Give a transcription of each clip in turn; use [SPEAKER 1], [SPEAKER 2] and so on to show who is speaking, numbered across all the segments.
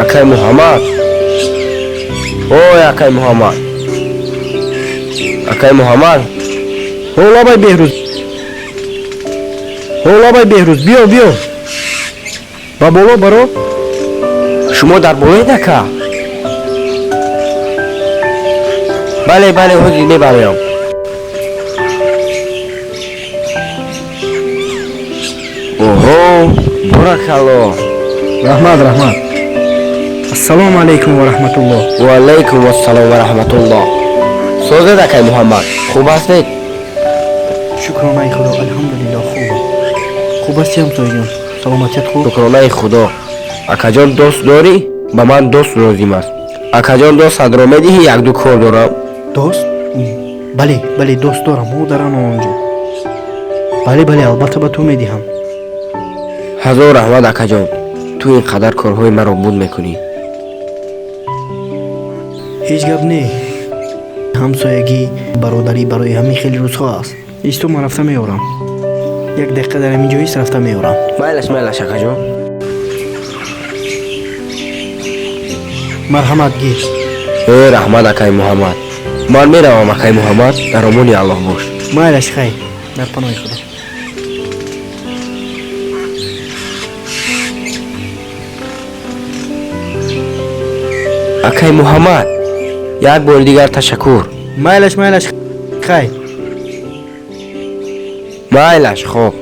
[SPEAKER 1] Акай Муҳаммад, ой, акай Муҳаммад, акай Муҳаммад.
[SPEAKER 2] Ҳо, лабай Беҳрӯз, ҳо, лабай Беҳрӯз, биё, биё ба боло баро.
[SPEAKER 1] Шумо дар болоед, ака? Бале, бале, ҳозир мебароям. Оҳо, боракалло.
[SPEAKER 2] Раҳмат, раҳмат. Ассалому алайкум ва раҳматуллоҳ.
[SPEAKER 1] Ва алайкум ассалом ва раҳматуллоҳ. Созед, акай Муҳаммад, хуб ҳастед?
[SPEAKER 2] Шукронаи Худо, алҳамдулиллоҳ, хубам. Хуб ҳасти, ҳамсояҷон? Саломатият хуб?
[SPEAKER 1] Шукронаи Худо. Акаҷон, дост дорӣ? Ба ман дост лозим аст, акаҷон. Достатро медиҳӣ? Якду кор дорам.
[SPEAKER 2] Дост? Бале, бале, дост дорам, модарам онҷо. Бале, бале, албатта, ба ту медиҳам.
[SPEAKER 1] Ҳазор раҳмат, акаҷон. Ту ин қадар корҳои маро буд мекунӣ.
[SPEAKER 2] Ҳеҷ гап не, ҳамсоягӣ, бародарӣ барои ҳамин хеле рӯзҳо аст. Исто, ман рафта меорам. Як дақиқа дар ҳамин ҷо ист, рафта меорам.
[SPEAKER 1] Майлаш, майлаш, акаҷон.
[SPEAKER 2] Марҳамат, гир.
[SPEAKER 1] Э, раҳмат, акай Муҳаммад. Ман меравам, акай Муҳаммад. Дар омони Аллоҳ бош.
[SPEAKER 2] Майлаш, хайр, дар паноҳи Худо.
[SPEAKER 1] Акай Муҳаммад, як бори дигар ташаккур.
[SPEAKER 2] Майлаш, майлаш, хайр.
[SPEAKER 1] Майлаш, хоб.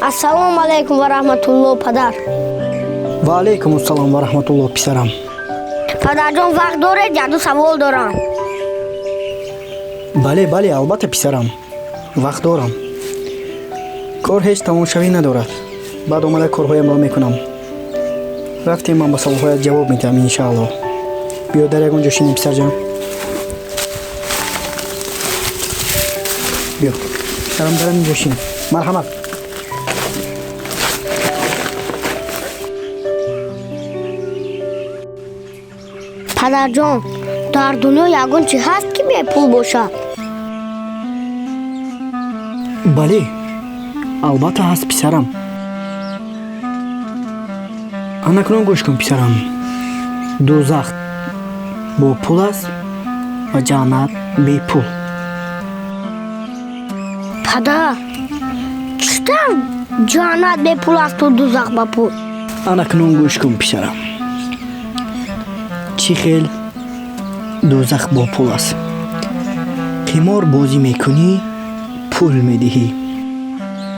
[SPEAKER 3] Ассалому алайкум ва раҳматулло, падар.
[SPEAKER 2] Ва алайкум ассалом ва раҳматуллоҳ, писарам.
[SPEAKER 3] Падарҷон, вақт доред? Якду савол дорам.
[SPEAKER 2] Бале, бале, албатта, писарам, вақт дорам. Кор ҳеҷ тамомшавӣ надорад. Баъд омада корҳоямро мекунам. Рафтем, ман ба саволҳоят ҷавоб медиҳам, иншааллоҳ. Биё, дар ягон ҷо шинем, писарҷон. Биё, писарам, дар ҳамин ҷо шин. Марҳамат.
[SPEAKER 3] Падарҷон, дар дунё ягон чи ҳаст, ки бепул бошад?
[SPEAKER 2] Бале, албатта, ҳаст, писарам. Анакунон гӯш кун, писарам. Дӯзах бо пул аст ва ҷаннат бепул.
[SPEAKER 3] Падар, чӣ тавр ҷаннат бепул асту дузах ба пул?
[SPEAKER 2] Анакнун гӯш кун, писарам, чӣ хел дӯзах бо пул аст. Қимор бозӣ мекунӣ, пул медиҳӣ,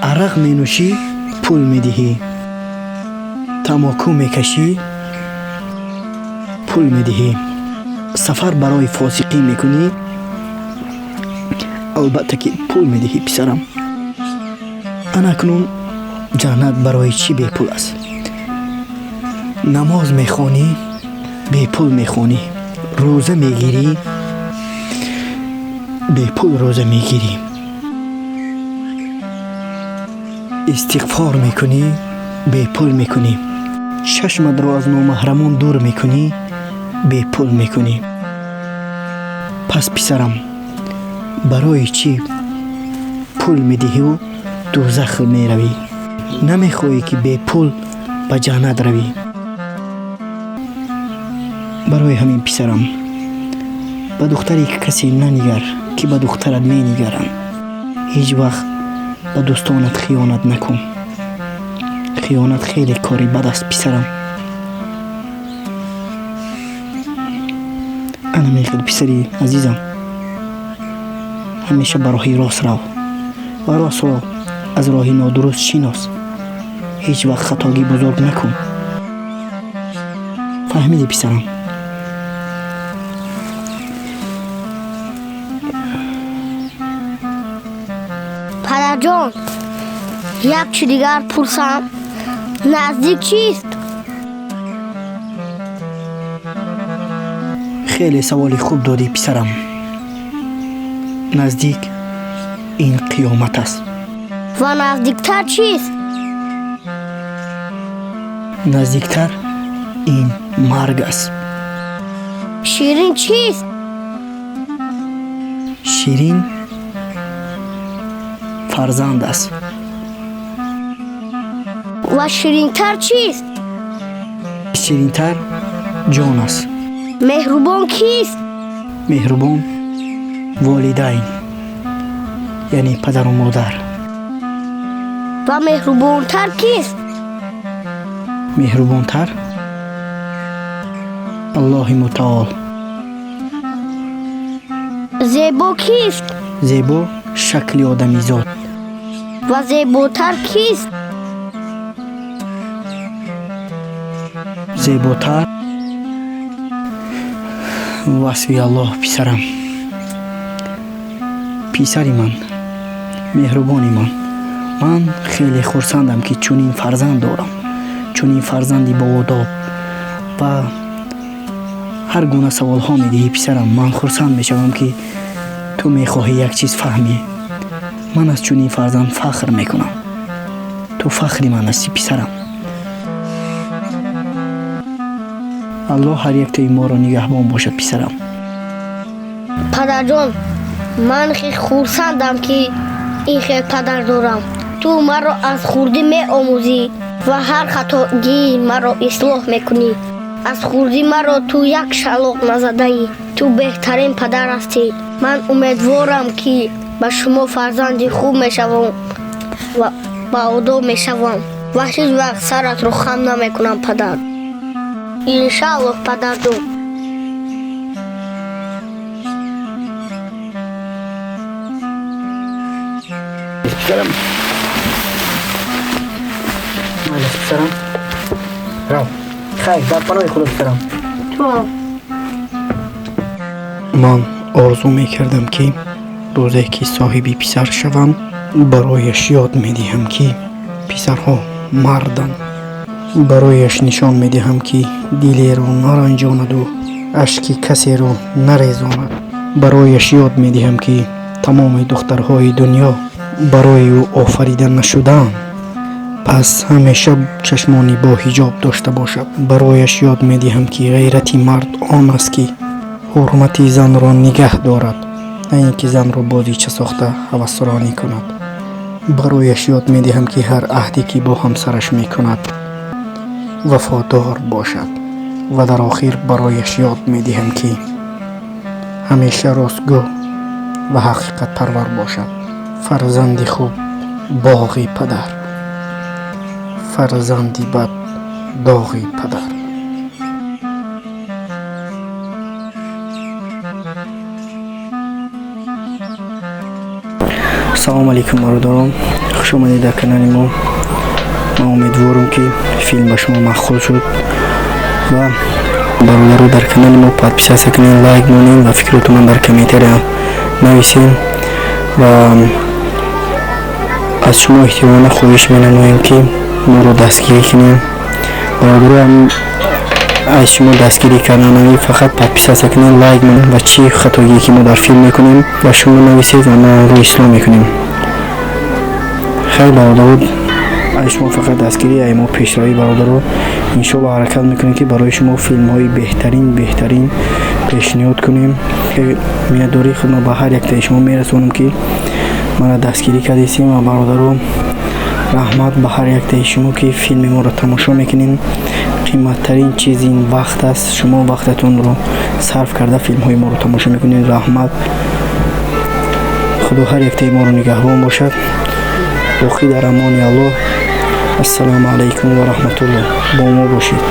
[SPEAKER 2] арақ менӯшӣ, пул медиҳӣ, тамоку мекашӣ, пул медиҳӣ, сафар барои фосиқӣ мекунӣ, албатта ки пул медиҳӣ, писарам. Анакнун ҷаннат барои чӣ бепул аст? Намоз мехонӣ, бепул мехонӣ, рӯза мегирӣ, бепул рӯза мегирӣ, истиғфор мекунӣ, бепул мекунӣ, чашматро аз номаҳрамон дур мекунӣ, бепул мекунӣ. Пас, писарам, барои чӣ пул медиҳиву дӯзах меравӣ? Намехоҳӣ ки бепул ба ҷаннат равӣ? Барои ҳамин, писарам, ба духтари касе нанигар, ки ба духтарат менигаранд. Ҳеҷ вақт ба дӯстонат хиёнат накун. Хиёнат хеле кори бад аст, писарам. Ана мехел, писари азизам, ҳамеша ба роҳи рост рав ва ростро аз роҳи нодуруст шинос. Ҳеҷ вақт хатогӣ бузург накун. Фаҳмидӣ, писарам?
[SPEAKER 3] Падарҷон, як чи дигар пурсам, наздик чист?
[SPEAKER 2] Хеле саволи хуб додӣ, писарам. Наздик ин қиёмат аст.
[SPEAKER 3] Ва наздиктар чист?
[SPEAKER 2] Наздиктар ин марг аст.
[SPEAKER 3] Ширин чист?
[SPEAKER 2] Ширин фарзанд аст.
[SPEAKER 3] Ва ширинтар чист?
[SPEAKER 2] Ширинтар ҷон аст.
[SPEAKER 3] Меҳрубон кист?
[SPEAKER 2] Меҳрубон волидайн, яъне падару модар.
[SPEAKER 3] Ва меҳрубонтар кист?
[SPEAKER 2] Меҳрубонтар Аллоҳи мутаол.
[SPEAKER 3] Зебо кист?
[SPEAKER 2] Зебо шакли одамизод.
[SPEAKER 3] Ва зеботар кист?
[SPEAKER 2] Зеботар васфи Аллоҳ, писарам. Писари ман, меҳрубони ман, ман хеле хурсандам, ки чунин фарзанд дорам, чунин фарзанди боодоб. Ва ҳар гуна саволҳо медиҳӣ, писарам, ман хурсанд мешавам, ки ту мехоҳӣ як чиз фаҳмӣ. Ман аз чунин фарзанд фахр мекунам. Ту фахри ман ҳастӣ, писарам. Аллоҳ ҳар яктаи моро нигаҳбон бошад, писарам.
[SPEAKER 3] Падарҷон, ман хел хурсандам, ки ин хел падар дорам. Ту маро аз хурдӣ меомӯзӣ ва ҳар хатогии маро ислоҳ мекунӣ. Аз хурдӣ маро ту як шалоқ назадаӣ. Ту беҳтарин падар ҳастӣ. Ман умедворам, ки ба шумо фарзанди хуб мешавам ва баодоб мешавам ва ҳеҷ вақт саратро хам намекунам, падар. Иншааллоҳ, падарҷон.
[SPEAKER 2] Писарам, майли, писарам, рав, хайр, дар паноҳи Худо, писарам.
[SPEAKER 3] Ту.
[SPEAKER 2] Ман орзу мекардам, ки рӯзе ки соҳиби писар шавам, барояш ёд медиҳам, ки писарҳо марданд. Барояш нишон медиҳам, ки дилеро наранҷонаду ашки касеро нарезонад. Барояш ёд медиҳам, ки тамоми духтарҳои дунё барои ӯ офарида нашудаанд, пас ҳамеша чашмони боҳиҷоб дошта бошад. Барояш ёд медиҳам, ки ғайрати мард он аст, ки ҳурмати занро нигаҳ дорад, на ин ки занро бозича сохта ҳавасронӣ кунад. Барояш ёд медиҳам, ки ҳар аҳде ки бо ҳамсараш мекунад, вафодор бошад. Ва дар охир барояш ёд медиҳам, ки ҳамеша ростгӯ ва ҳақиқатпарвар бошад. Фарзанди хуб боғи падар, фарзанди бад доғи падар. Салому алейкум, бародарон, хуш омадед дар канали мо. Ман умедворам, ки филм ба шумо маъқул шуд ва бародаро, дар канали мо подписаться кунед, лайк монед ва фикротонро дар комментария нависед. Ва аз шумо эҳтиромона хоҳиш менамоем, ки моро дастгирӣ кунед. Бародаро, аз шумо дастгирӣ карданами фақат подписаться кунед, лайк монед ва чӣ хатогие ки мо дар филм мекунем, ба шумо нависед ва мо онро ислоҳ мекунем. Хайр, бародаро, аз шумо фақат дастгирӣ, ай мо пешравӣ. Бародаро, иншоалло, ҳаракат мекунем, ки барои шумо филмҳои беҳтарин, беҳтарин пешниҳод кунем. Миннатдории худро ба ҳар яктаи шумо мерасонам, ки маро дастгирӣ кардесем. Ва бародаро, раҳмат ба ҳар яктаи шумо, ки филми моро тамошо мекунед. Қиматтарин чиз ин вақт аст. Шумо вақтатонро сарф карда филмҳои моро тамошо мекунед. Раҳмат. Худо ҳар яктаи моро нигаҳбон бошад. Боқӣ дар амони Аллоҳ. Ассалому алайкум ва раҳматуллоҳ. Бо мо бошед.